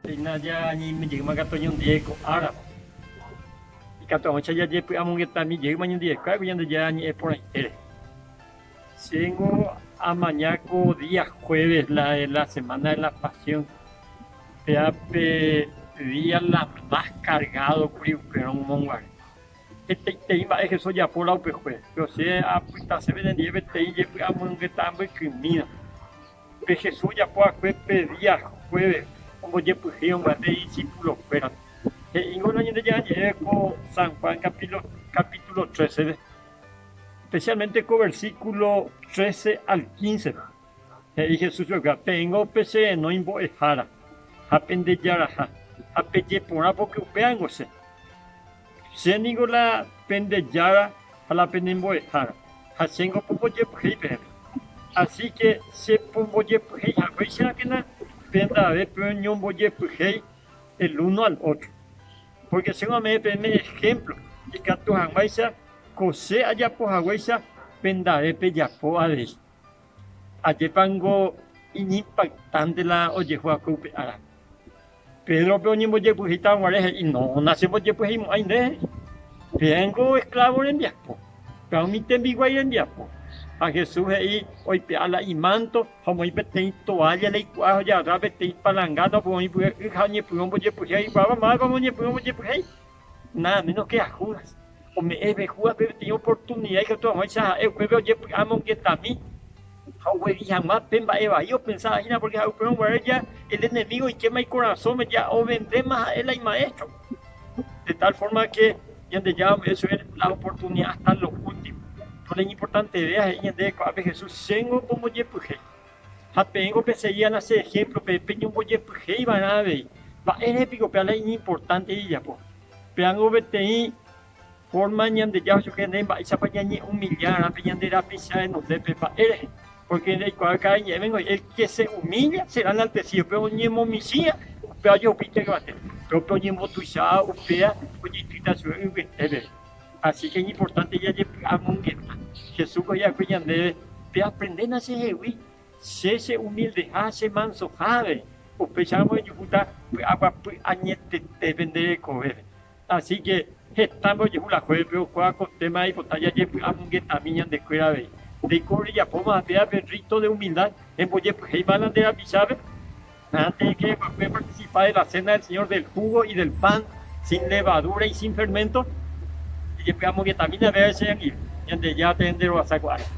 Péina ñañeime jeýma katu oñondive ko árape. Ikatu hag̃uáicha jajepy'amongetami jeýma ñandivekuéra ko Ñandejára ñe'ẽ porãite rehe. Chéngo amaña ko día jueves la de la semana de la pasión, péa pe día la más cargado kuri upérõ omoguare. Hetaiterei mba'e Jesús ojapo la upe jueves, péro che apytase penendive peteĩ jepy'amongeta mbykymíva. Pe Jesús ojapo va'ekue pe día jueves ombojepyhéi ombyaty idisípulokuérape. He'íngo la Ñandejára Ñe'ẽme ko San Juan capítulo trece-pe, especialmente ko versículo trece al quince-pe. He'i Jesús chupekuéra, Peẽngo pecherenói mbo'ehára ha pendejaraha, ha peje porã pórke upévango che. Che ningo la pende Jára ha la pene Mbo'ehára, ha chéngo pombojepyhéi peẽme. Asíke che pombojepyhéi haguéichakena pendave peñombojepyhéi el uno al ótro. Pórke chéngo ame'ẽ peẽme ehémplo ikatu hag̃uáicha ko che ajapo haguéicha pendave pejapo avei. Ajépango iñimpactante la ojehu va'ekue upe árape. Pédrope oñembojepyhéita guare he'i, No, nachembojepyheimo'ãi nde, he'i. Peẽngo esklávo rembiapo, péva umi tembiguái rembiapo. Ha Jesús he'i, Oipe'a la imánto ha omoĩ peteĩ toálla la iku'a ha ojagarra peteĩ palangána omoĩ pype y ha oñepyrũ ombojepyhéi oikuaáva mávapa oñepyrũ ombojepyhéi. Nada menos que a Judas. Ome'ẽve Júdaspe peteĩ oportunida ikatu hag̃uáicha ha'e upépe ojepy'amongetami ha oguevi hag̃ua pe mba'e vai opensáva hína, pórke ha'e upérõ guare ja el enemígo oikéma ikorasõme, ja ovendéma ha'e la imaéstro. De tal fórma ke Ñandejára ome'ẽ chupe la oportunida hasta lo último. Péro la iñimportantevéva he'i ñandéve ko'ápe Jesús, Chéngo pombojepyhéi. Ha peẽngo pesegi la che ehémplope peñombojepyhéi va'erã avei. Mba'ére piko péva la iñimportánte jajapo? Pévango peteĩ fórma Ñandejára ohechuka ñandéve mba'éichapa ñañe'umilla va'erã pe ñande rapicha renondépe. Mba'ére? Pórke jaikuaa káda ñe'ẽme El ke se humilla será enaltecido, pe oñemomichĩva upéva ojehupíta yvate, péro pe oñembotuicháva upéva ojeitýta chupe yvyete peve. Así ke iñimportánte jajepy'amongeta. Jesús he'i va'ekue ñandéve, Peaprendéna chehegui, che chehumildeha ha chemansoha avei, upéicharamo rejuhúta py'aguapy añetete pende rekovépe. Así ke heta mbojehu la juévepe oikuaa ko téma aipota jajepy'amongetami ñandekuéra avei. Ndéiko rejapóma péva pe rito de humildad embojepyhéiva la nde rapichápe? Antes que eguapy eparticipa de la cena del Señor del jugo y del pan sin levadura y sin fermento, ejepy'amongetamína péva che angirũ. Ñandejára tenderovasa ko árape.